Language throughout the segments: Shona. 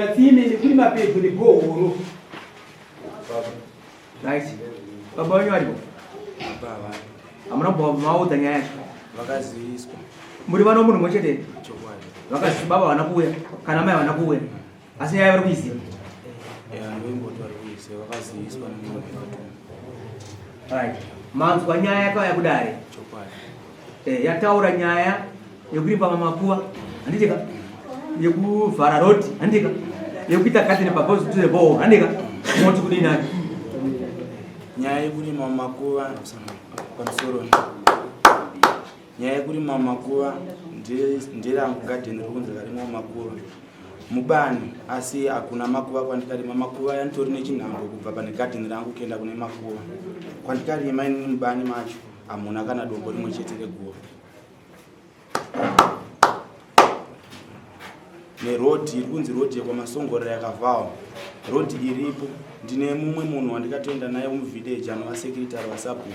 Tsime nekurima pedyo negohoro. Right. Baba wenyu varipo? Baba havana. Hamuna kubva maudza nyaya yacho. Vakaziviswa. Muri vana vomunhu mumwe chete? Chokwadi. Vakazi baba havana kuuya kana mai havana kuuya. Asi nyaya vari kuiziva. Yeah, ndoimboti vari kuiziva vakaziviswa nemunhu wekatuma. Right. Manzwa nyaya yakauya kudare. Chokwadi. Eh, yataura nyaya yekurimba mamakuva handiti ka yekuvhara road handiti ka yekuita garden pabos to the ball handiti ka moti kudini ati nyaya yekurima mumakuva pamusoro nyaya yekurima mumakuva nderangu gadheni riri kunzi rarimwa mumakuva mubani asi hakuna makuva kwandikarima makuva yanditori nechinhambo kubva pane gadheni rangu kuenda kune makuva kwandikarima inini mubani macho hamuna kana dombo rimwe chete reguva nerodhi iri kunzi rodhi yekwamasongorera yakavhawa rodhi iripo ndine mumwe munhu wandikatoenda naye muvillage anova sekiritari wasabhuku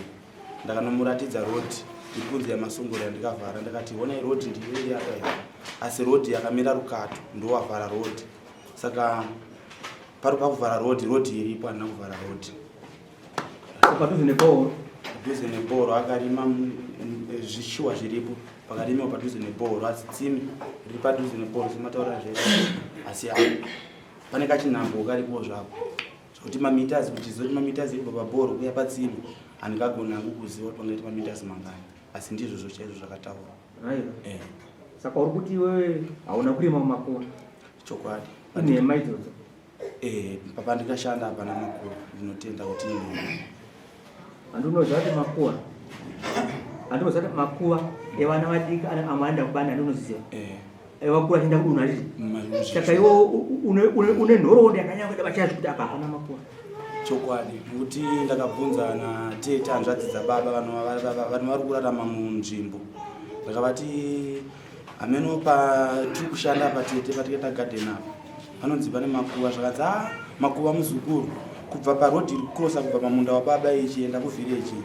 ndakanomuratidza rodhi iri kunzi yamasongorera ndikavhara ndakati honai rodhi ndiyo iri apa iyi asi rodhi yakamira rukato ndowavhara rodhi saka pari pakuvhara rodhi rodhi iripo handina kuvhara rodhi Padhuze nebhoro. Padhuze nebhoro akarima zvishuwa zviripo pakarimiwa padhuze nebhoro asi tsime riri padhuze nebhoro semataura zvese asi pane kachinhambo karipo zvako zvekuti mameters kuti zoti mameters ekubva pabhoro kuya patsime handingagoni hangu kuziva kuti pangaita mameters mangani asi ndizvozvo chaizvo zvakataurwa eh. Saka uri kuti iwewe hauna kurima mumakuva? Chokwadi. Inhema idzodzo. Eh, papa ndikashanda hapana makuva ndinotenda kuti inhema. Handinoziva kuti makuva handinoziva kuti makuva evana vadiki amwe anoenda kubani handinoziva eh. evakuru achienda kudunhu handiti saka iwe une nhoroondo yakanyanya kuita vachaya zvekuti apa hapana makuva chokwadi nekuti ndakabvunza natete hanzvadzi dzababa vanhu vari kurarama munzvimbo ndakavati Hameno patiri kushanda apa tete patikaita garden apa panonzi pane makuva zvakanzi a ah, makuva muzukuru kubva paroad iri kucrossa kubva pamunda wababa ichienda kuvillage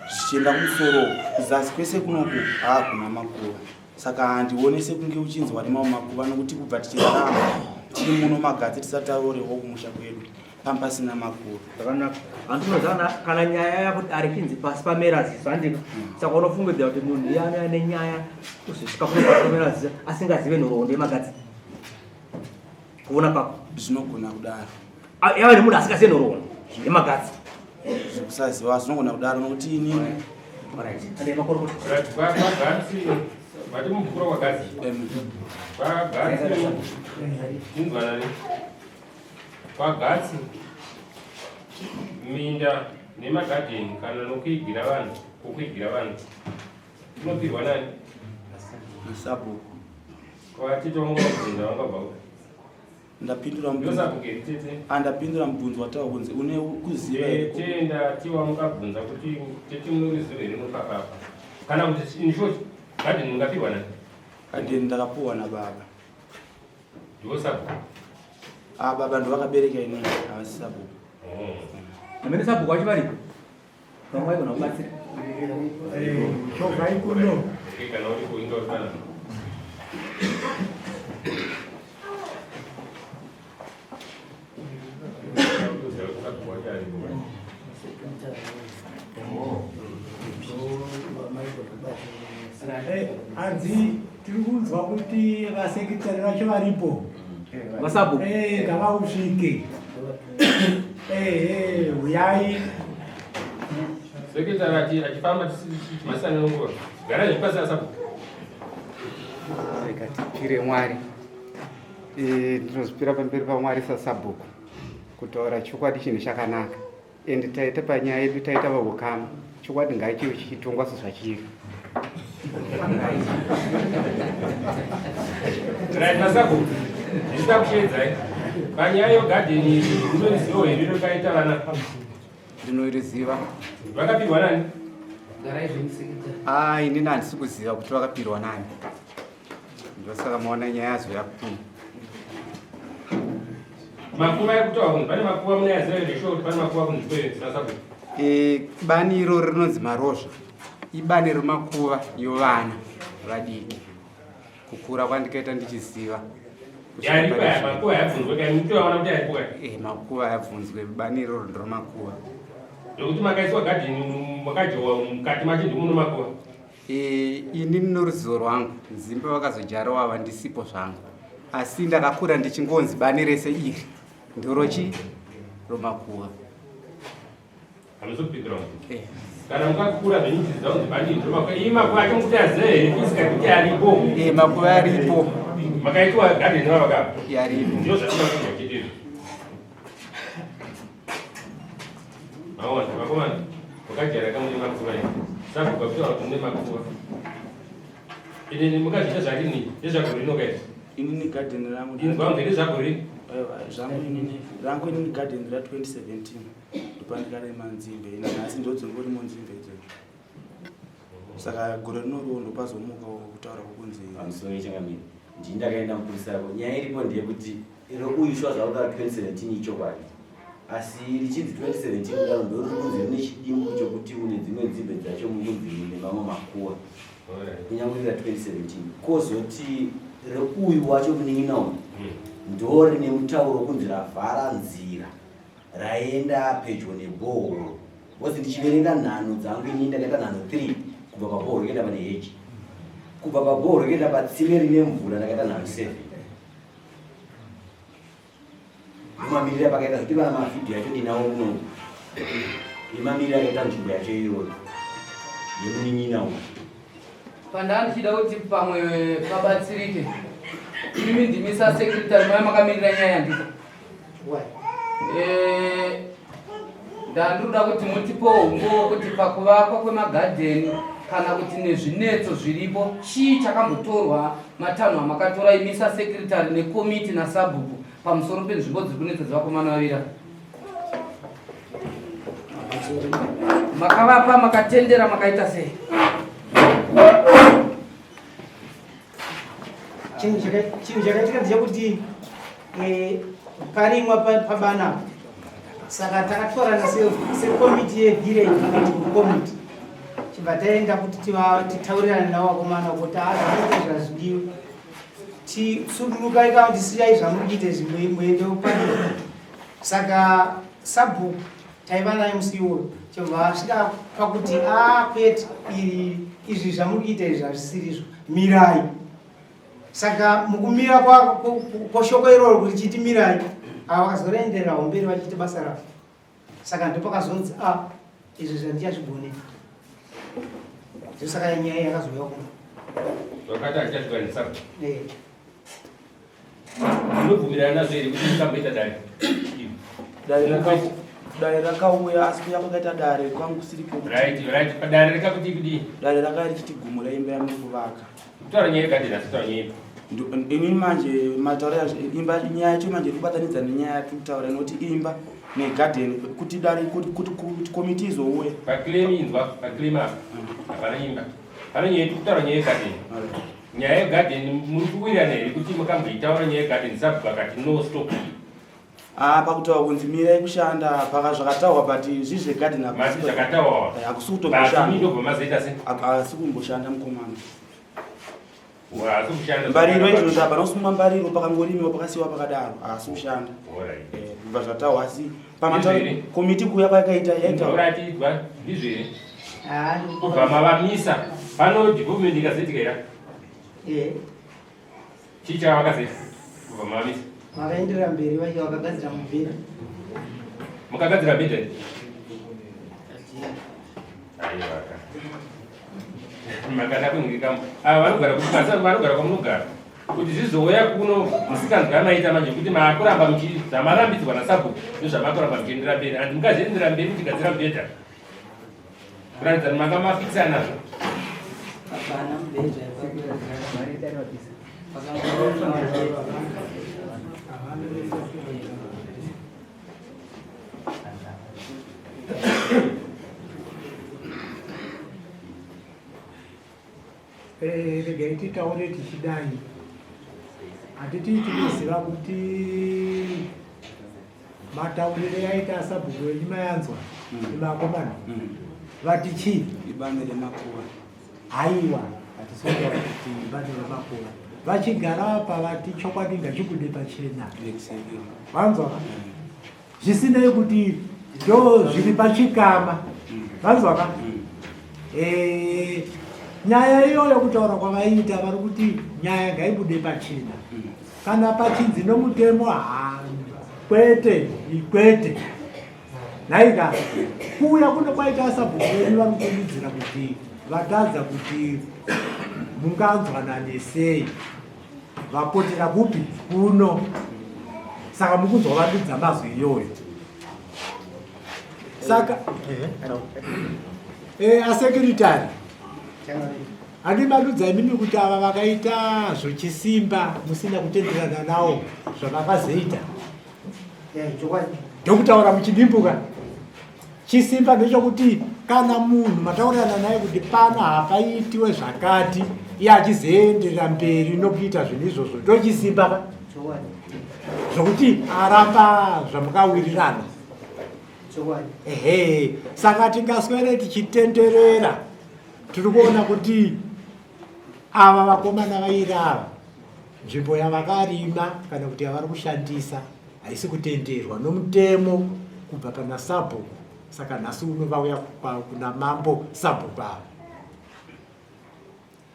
zvichienda kumusoro kuzasi kwese kunoku haakuna makuva saka handione sekunge uchinzi warima mumakuva nokuti kubva tichirarama tiri muno magatsi tisati tarorewo kumusha kwedu pampasina makuru zvakanaka handinoziva kana nyaya yakuti ari chinzi pasi pamera ziso handika mm. saka unofungidzira kuti munhu iye anouya nenyaya kuzosvika kuno pasi pamera ziso asingazive nhoroondo yemagadzi kuona kwako zvinogona kudaro yava nemunhu asingazive nhoroondo yemagadzi zvekusaziva zvinogona kudaro nokuti inini vati mubhuku rakwagazi kwagazi inzwanani KwaGatsi, minda nemagadheni kana nokuigira vanhu kwokuigira vanhu kunopirwa nani? Sabhuku. Kwatete wanga wabvunza wanga wabva kupi? Ndapindura mubvunzo. Ndosabhuku here tete? Ah, ndapindura mubvunzo wataura kunzi une kuziva here? Tete ndati wamukabvunza kuti tete munoruzivo here nopapapa kana kuti in short gadheni mungapirwa nani? Gadheni ndakapuwa nababa. Ndiwo sabhuku. Ah, baba ndo vakabereka inini, havasi sabhuku. Oh. Amene sabhuku wacho varipo. Vamwe vaigona kubatsira. Chovhai kuno. Okay, kana uri kuinga uri pana. Sabhuku wacho aripo. Hanzi tiri kunzwa kuti vasekretary vacho varipo vasabhuku eh, ngavausvike eh, eh, huyai sekretary achi achifamba tichimasana nenguva gara zvipasi asabhuku Rega tipire Mwari. Eh, ndinozvipira pamberi paMwari sasabhuku kutaura chokwadi chinhu chakanaka. And taita panyaya yedu taita vahukama chokwadi ngachive chichitongwa sezvachiri. Right, Masabu. Ndisida kushedzai. Panyaya yegadheni ndinoriziva here rakaita vana? Ndinoriziva. Vakapirwa nani? Garai zvenyu sekretary. Ah, inini handisi kuziva kuti vakapirwa nani. Ndosaka maona nyaya yazo yakupinda. Makuva ekutaura kunzi pane makuva munayaziva here sure kuti pane makuva kunzvimbo iyo dzina sabhuku? Eh, bani iroro rinonzi marozva ibani remakuva yovana vadiki kukura kwandikaita ndichiziva Yaripo aya makuva yabvunzwe kai mutoaona kuti aripo kai. Eh, makuva yabvunzwe bani iroro ndiro makuva. Ndokuti makaiswa garden makajowa mukati macho ndimo makuva. Eh, ini noruzivo rwangu nzimbe vakazodyara ava ndisipo zvangu asi ndakakura ndichingonzi bani rese iri ndorochi romakuva. Hamusi kupindura mubvunzo. Eh. Kana mukakura zvenyu muchiziva kunzi bani iri makuva iyi makuva acho mukuti aziva here kusika kuti aripo. Eh, makuva aripo. Makaitwa garden vavakapa. Yaripo. Ndizvo zvatinoda chete izvo. Maona vakomana makajaira kamune makuva iri. Sabhuku kutaura kuti mune makuva. Ini mukazviita zvadini? Ndezvagore rino kaizvi. Inini garden rangu. Inzwa kunze ndezvagore rino. Aiwa zvangu inini rangu inini garden ra 2017. Ndopandikarima nzimbe ina nhasi ndodzongorimo nzimbe idzodzo. Saka gore rinoriwo ndopazomuka kutaura kwokunzi. Pamusoro changamire. Ndini ndakaenda mupurisa yako. Nyaya iripo ndeyekuti reuyu shuwa zvakutaura 2017 ichokwadi. Asi richinzi 2017 kudaro ndoriri kunzi rine chidimbu chokuti une dzimwe nzimbe dzacho mukunzi mune mamwe makuwa. Kunyange rira 2017. Kozoti reuyu wacho munin'ina uyu ndorine mutauro kunzi ravhara nzira raenda pedyo nebhohoro. Because ndichiverenga nhanho dzangu ini ndakaita nhanho 3 kubva pabhohoro kuenda pane heji. Kubva pabhohoro kuenda patsime rine mvura ndakaita nhanho 7. Mamiriro apakaita zvoti vana mavhidhiyo acho ndinawo kuno emamiriro akaita nzvimbo yacho iyoyo yemunin'ina uyu. Pandaa ndichida kuti pamwe pabatsirike imimi ndimi sasekretary maiva makamirira nyaya yandika eh, ndandinoda kuti mutipowo umbowo kuti pakuvakwa kwemagadheni kana kuti nezvinetso zviripo chii chakambotorwa matanho amakatora imi sasekretary nekomiti nasabhuku pamusoro penzvimbo dziri kunetsa dzevakomana vaviri ava makavapa makatendera makaita sei chinhu chakaitika ndechekuti eh, parimwa pabana saka takatorana sekomiti yevillage management committee chibva taenda kuti titaurirane navo vakomana kuti azvaita zvazvidiwe tisudurukai kana kuti siyai zvamuri kuita izvi muende padiwa saka sabhuku taiva naye musi iwoyo chobva asvika pakuti a kwete izvi zvamuri kuita izvi hazvisirizvo mirai saka mukumira kwashoko iroro kuti chiti mirai ava vakazorenderera homberi vachiita basa ravo saka ndopakazonzi a izvi zvandichazvigone ndosaka nyaya yakazouya kuno vakati hatichazvikwanisa eh. Unobvumirana nazvo here kuti mukamboita dare? Dare rakauya asi kuya kwakaita dare kwangu kusiri kwekuti. Right, right. Padare rekakuti kudii? Dare rakauya richiti gumura imba yamuri kuvaka. Kutaura nyaya yegadheni asi kutaura nyaya ipi? Inini manje mataura imba nyaya yacho manje iri kubatanidza nenyaya yatiri kutaura inoti imba negadheni kuti dare kuti kuti kuti komiti izouya. Paclaim inzwa, paclaim apa. Hapana imba. Pane nyaya kutaura nyaya yegadheni. Nyaya yegarden muri kuwirirana here kuti mukamboitaura nyaya yegarden sabhuku akati no stop. Ah, pakutaura kunzi mirai kushanda paka zvakataurwa but zvii zvegarden Mati zvakataurwa. Eh, hakusi kutomboshanda. Ndobva mazoita sei? Hakusi kumboshanda mukomana. Haasi kushanda. Mbariro izvozvo hapana kusungwa mbariro pakangorimiwa pakasiiwa pakadaro haasi kushanda. Eh, kubva zvataurwa asi pamataura komiti kuuya kwayakaita yaita. Uratidzwa ndizvo here? Kubva mavamisa pano development ikazoitika here? Eh. Chii chavakazoita kubva mavamisa? Vakaenderera mberi vacho vakagadzira mubhedha. Mukagadzira mubhedha? Aiwaka. Makada kunhikamo. Ava vanogara kuti vanogara kwamunogara. Kuti zvizouya kuno musikanzwa yamaita manje kuti maakuramba muchi zvamarambidzwa nasabhuku ndozvamakuramba muchiendera mberi. And mukazviendera mberi muchigadzira mubhedha. Kuratidza kuti manga mafikisa nazvo. Hapana mubhedha. Eh, regai titaure tichidai handiti tinoziva kuti mataurire aita sabhuku wenyu mayanzwa imakomana vati chii Ibani remakuva. Haiwa, hatisonga kuti ibani remakuva. Vachigara apa vati chokwadi ngachibude pachena. Vanzwa? Zvisinei kuti ndo zviri pachikama. Vanzwa ka? Eh, nyaya iyoyo kutaura kwavaiita vari kuti nyaya ngaibude pachena. Kana pachinzi nomutemo ha kwete kwete. Nhaika kuuya kuno kwaita asabhuku vedu vari kufungidzira kuti vatadza kuti munganzwanane sei vapotera kupi kuno saka mukunzwa vandudza mazwi iyoyo saka eh, asekiritari handi madudza imimi kuti ava vakaita zvochisimba musina kutenderana nawo zvavakazoita ndokutaura muchidimbuka chisimba ndechokuti kana munhu mataurirana naye kuti pano hapaitiwe zvakati iye achizoenderera mberi nokuita zvinhu izvozvo ndochisimba ka zvokuti aramba zvamukawirirana ehe saka tingaswere tichitenderera tiri kuona kuti ava vakomana vairi ava Nzvimbo yavakarima kana kuti yavari kushandisa haisi kutenderwa nomutemo kubva pana sabhuku saka nhasi uno vauya kuna mambo sabhuku ava.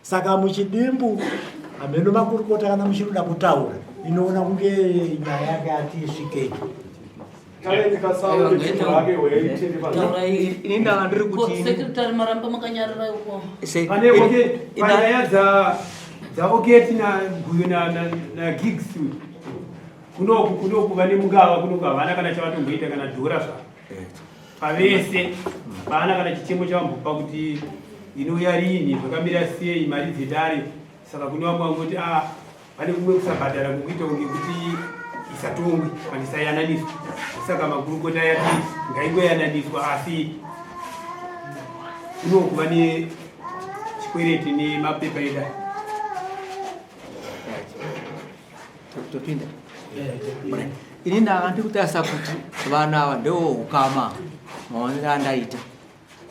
Saka muchidimbu hameno makurukota kana muchinoda kutaura inoona kunge nyaya yake ati svikei. Ini ndanga ndiri kuti Secretary maramba makanyarara uko. Pane oke panyaya dza dzaoketi naguyo nagigs kunoku kunoku vane mungava kunoku havana kana chavatomboita kana dhora zvavo pavese vaana kana chichemo chavambopa kuti inouya rini zvakamira sei mari dzedare saka kune vamwe vangoti a ah, Pane kumwe kusabhadhara kukuita kunge kuti isatongwe kana isayananiswa. Saka makurukota yati ngaingoyananiswa asi kunokuva nechikwereti nemapepa edare. Topinda. Ini ndanga ndiri kutarisa kuti vanhu ava ndewoukama maonero andaita.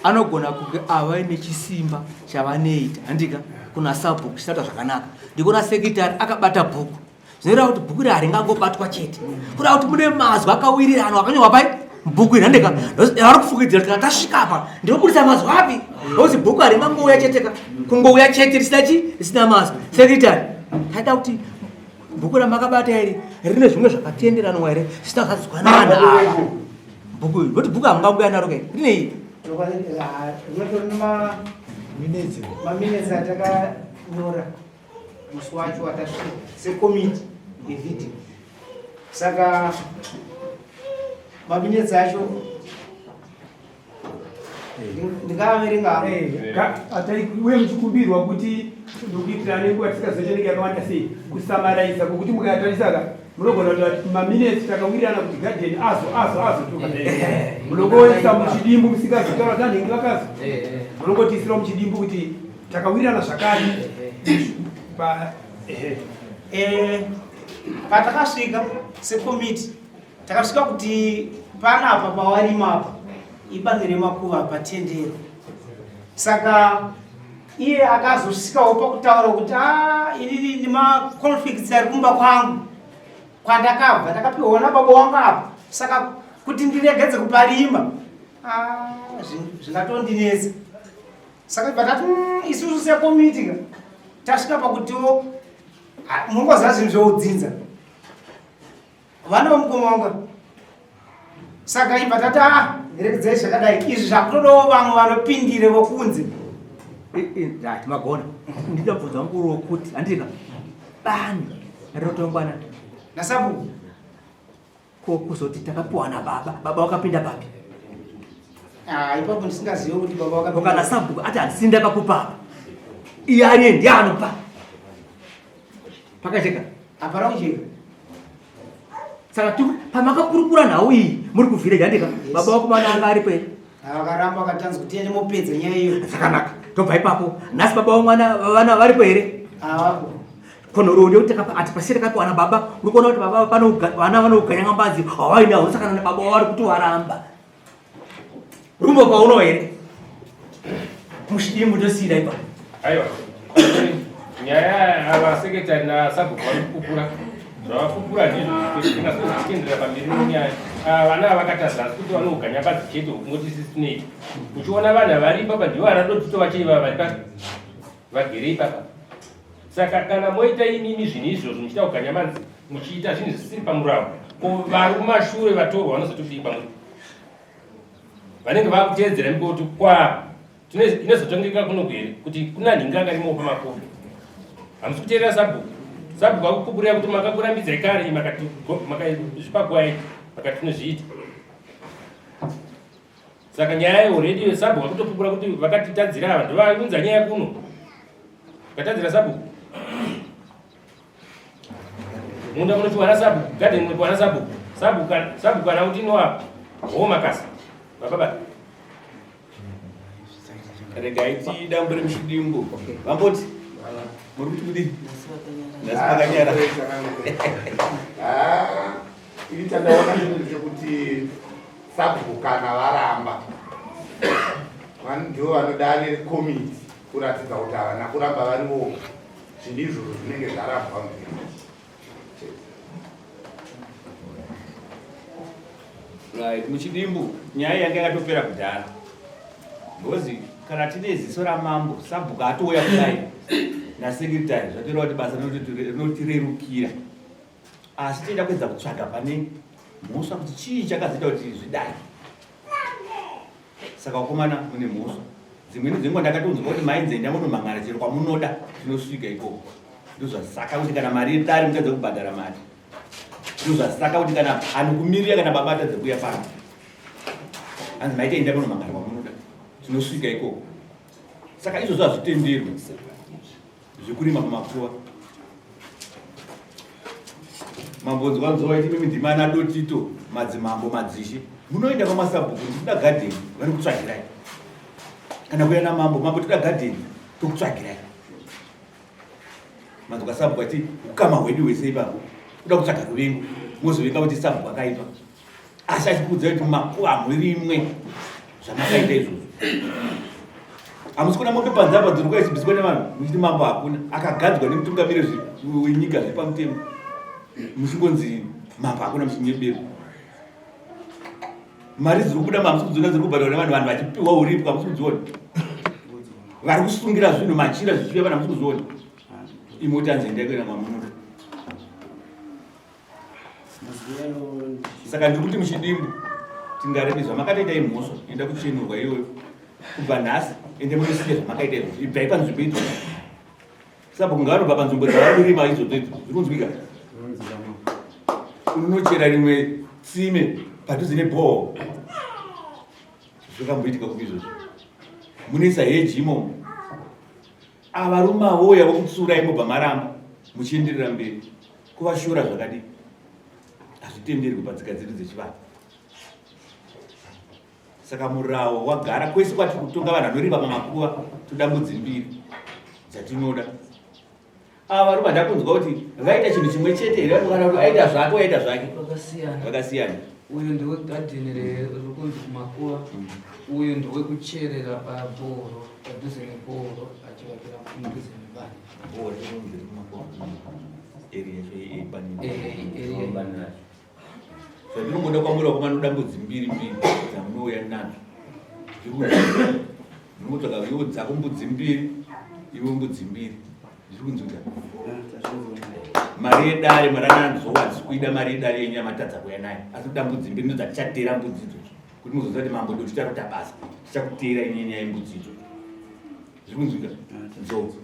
Anogona kunge ava nechisimba chavanoita handika kuna sabhuku chisata zvakanaka. Ndikuona sekitari akabata bhuku. Zvinoreva kuti bhuku iri haringangobatwa chete. Kureva kuti mune mazwi akawiriranwa akanyorwa pai bhuku iri handika. Vari kufungidzira kuti kana tasvika apa ndinobudisa mazwi api? Nokuti bhuku haringangouya chete ka. Kungouya chete risina chi risina mazwi. Sekitari taida kuti bhuku ramakabata iri rine zvimwe zvakatenderanwa here zvisina kuzadzwa navanhu ava bhuku iri nokuti bhuku hamunganguya naro kai rine iri maminetsi atakanyora musi wacho watasvika sekomiti yevhidhiyo saka maminetsi acho ndingaverenga uye muchikumbirwa kuti ndokuitira nenguva tisikazoita yakawanda sei kusamaraisa kwokuti mukayatarisaka munogona kuti maminetsi takawirirana kuti gadheni azo azo azo toka munongoisa muchidimbu musikazotaura kuti anhingi vakazo munongotiisira muchidimbu kuti takawirirana zvakati eh, patakasvika sekomiti Takasvika kuti panapa pawarima apa ibani remakuva hapatendero. Saka iye akazosvikawo pakutaura kuti ah, inini nemaconflicts ari kumba kwangu kwandakabva ndakapiwa nababa wangu apa saka kuti ndiregedze kuparima ah, zvingatondinetsa saka patati mm, isusu sekomiti ka tasvika pakutiwo ah, mungoziva zvinhu zvoudzinza Vana vamukoma wangu saka ibva tati ah regedzai zvakadai izvi zvakutodawo vamwe vanopindire vokunze right magona ndinobvunza mukuru wokuti handika bani rinotongwana nasabu ko kuzoti takapiwa nababa baba wakapinda papi ah, ipapo ndisingazive kuti baba wakapinda kana sabhuku ati handisi ndakakupa apa iye ariye ndiye anopa pakajeka hapana kujeka saka pamakakurukura nhau iyi muri kuvhireji handika baba wako mwana anga aripo here vakaramba vakatanzi kuti tiende mopedza nyaya iyo zvakanaka tobva ipapo nhasi baba wamwana vana varipo here avapo konhoroondo yekuti ati pasi takapiwa nababa uri kuona kuti baba vana vanouganyanga mbazi hawainawo saka nababa wavari kuti waramba Rumbo pauno here? Mushidimbu ndosiira ipapo. Aiwa. Nyaya ava secretary nasabhuku vari kupupura zvavapupura ndizvo ndingazokuendera pamberi nenyaya. Ava vana ava vakatadza asi kuti vanouganya badzi chete hukungoti sisi uchiona vanhu vari ipapa ndivo vanadotito vacho ivava vari pa vagere ipapa. Saka kana moita imimi zvinhu izvozvo muchiita kuganya manzi muchiita zvinhu zvisiri pamurawo, ko vari kumashure vatorwa vanozotodii pamuri? Vanenge vakuteedzera mikoti kwa inozotongeka kuno here kuti kuna nhingi akarimowo pamakofi. Hamusi kuteerera sabhuku. Sabhuku akupupurira kuti makakurambidzai kare makazvipa gwai makati tinozviita. Saka nyaya already sabhuku vakutopupura kuti vakatitadzira ava ndovaunza nyaya kuno. Vakatadzira sabhuku. Munda munopiwa nasabhuku, garden munopiwa nasabhuku. Sabhuku sabhuku kana kuti inoapa. Ho makasa. Baba baba. Regai tidambure muchidimbu. Vamboti muri kuti kudii? Nhasi makanyara. Ah, ini chandaona chinhu chekuti sabhuku kana varamba ndivo vanoda nekomiti kuratidza kuti havana kuramba vari voga. Zvinhu izvozvo zvinenge zvarambwa muvhiki. Right, muchidimbu nyaya yanga yakatopera kudhara because kana tine ziso ramambo sabhuku atouya kudai nasekretary zvatoreva kuti basa rinotirerukira asi tinoda kuedza kutsvaga pane mhosva kuti chii chakazoita kuti zvidai Saka vakomana mune mhosva. Dzimweni dzenguva ndakatonzwa kuti mainzi enda munomhan'ara chero kwamunoda tinosvika ikoko. Ndozvasaka kuti kana mari yedare mutadza kubhadhara mari. Ndozvasaka kuti kana anokumirira kana baba atadza kuuya pano. Hanzi maita enda munomhan'ara kwamunoda tinosvika ikoko. Saka izvozvo hazvitenderwi zvekurima pamakuva. Mambonzwa nzwa iti mimi ndimi ana dotito madzimambo madzishe munoenda kwamasabhuku kuti toda gadheni vanokutsvagirai kana kuya namambo mambo toda gadheni tokutsvagirai manzwa sabhuku ati ukama hwedu hwese ipapo kuda kutsvaga ruvengo mozovenga kuti sabhuku akaipa asi achikuudzai kuti makuva hamurimwe zvamakaita izvozvo hamusi kuona mombe panze apa dziri kuya ichibviswa nevanhu muchiti mambo hakuna akagadzwa nemutungamiri wenyika zviri pamutemo muchingonzi mambo hakuna muchinyeberwa mari dziri kubuda mahamusi kudziona dziri kubhadharwa nevanhu vanhu vachipiwa uripo hamusi kudziona vari kusungira zvinhu machira zvichiuya vanhu hamusi kuzviona imoti anzi endai kuenda kwamunoda saka ndiri kuti muchidimbu tingareve zvamakatoita imhosva inoda kuchenurwa iyoyo kubva nhasi ende munosiya zvamakaita izvozvo ibvai panzvimbo idzodzo sabhuku ngavanobva panzvimbo dzavarurima idzodzo idzo zviri kunzwika unonochera rimwe tsime padhuze nebhoho zvakamboitika kupi izvozvo munoisa heji imomo avarume avouya vokutsurai mobva maramba muchienderera mberi Kuvashora zvakadii hazvitenderwi patsika dzedu dzechivanhu. Saka murawo wagara kwese kwatiri kutonga vanhu vanorima pamakuva toda mbudzi mbiri dzatinoda. Ava varume handakunzwa kuti vaita chinhu chimwe chete here kana kuti aita zvake waita zvake vakasiyana. Uyu ndewegadheni riri kunzi kumakuva, uyu ndewekucherera pabhoro padhuze nebhoro achivakira mudhuze nebani. Zvandinongoda kwamuri vakomana ndoda mbudzi mbiri mbiri dzamunouya nadzo. Ndinotsvaga iwe dzako mbudzi mbiri iwe mbudzi mbiri. Zviri kunzwika. Mari yedare mari ananzova handisi kuida mari yedare yenyu yamatadza kuuya nayo. Asi ndoda mbudzi mbiri ndodzatichateera mbudzi idzodzo. Kuti muzoziva kuti mambo ndotichakuita basa. Tichakuteera inyaya yembudzi idzodzo. Zviri kunzwika. Nzou.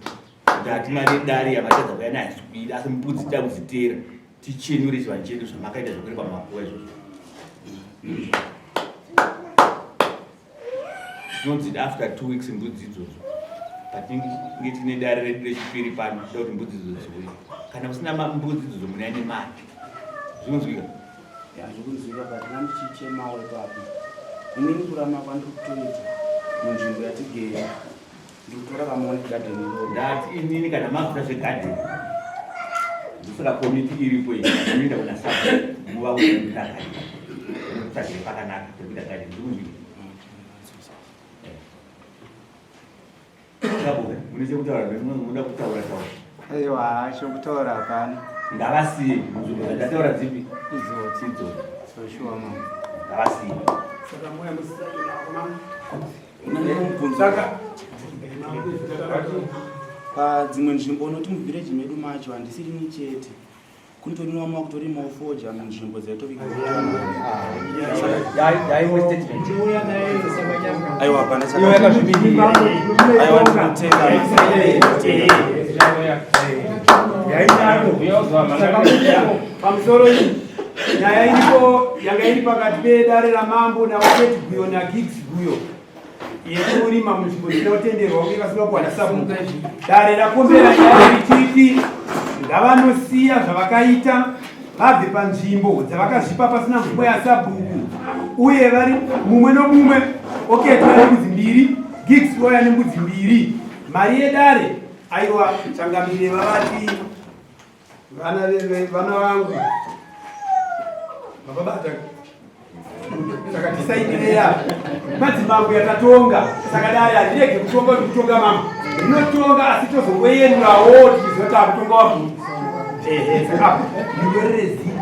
Ndati mari yedare yamatadza kuya nayo haisi kuida asi mbudzi tida kudziteera tichenure chivanhu chedu zvamakaita zvekurepa makuva izvozvo. Tinodzida after 2 weeks mbudzi idzodzo. Patinenge tine dare redu rechipiri pano toda kuti mbudzi idzodzo dziuye. Kana musina mbudzi idzodzo munouya nemari. Zvinonzwika? Ya zvikunzwika but ndandichichemawo ipapo. Inini kurama kwandiri kutoita munzvimbo yatigere ndiri kutoraramawo negadheni iroro. Ndati inini kana makuda zvegadheni ndosaka komiti iripo iyi inoenda kuna saka muvaudza kuita gadheni kutsvagire pakanaka pekuita gadheni zvikunzwika? Sabuka mune chekutaura munoda kutaura taura. Aiwa, chokutaura hapana. Ngavasiye nzvimbo dzandataura dzipi? Idzodzo. Idzodzo. Zvoshuwa mama. Ngavasiye. Saka moya musaka Padzimwe nzvimbo unoti muvhireji medu macho handisirini chete kunotori nevamwe vakutorimawo fodya munzvimbo dzaitoaiwa hapana. Aiwa, ndinotenda. Pamusoro, nyaya iripo yanga iri pakati pedare ramambo naOketi Guyo naGigs Guyo yekurima munzvimbo dzisina kutenderwa uye vasina kuwana sabhuku. Dare rakombera nyaya richiti ngavanosiya zvavakaita, vabve panzvimbo dzavakazvipa pasina mvumo yasabhuku, uye vari mumwe nomumwe. Oketi vane mbudzi mbiri, Gigs oya nembudzi mbiri. Mari yedare, aiwa, changamire vavati vana vangu vavabata. Saka tisaindireya madzimambo yatatonga. Saka dare harirege kutonga kuti kutonga mambo rinotonga, asi tozongoyendurawo tichiziva takutonga wabvu. Ehe, saka apo munyorere zii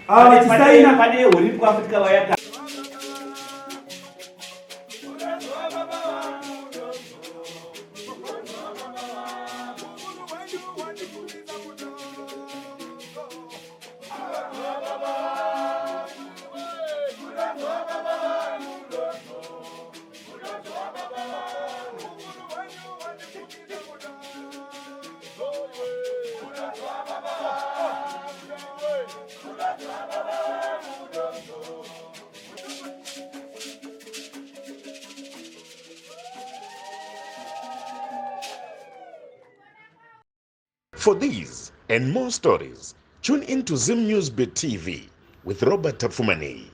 ava vachisaina. Pane huripwa futi kavayaka. For these and more stories, tune in to Zim News Bit TV with Robert Tafumani.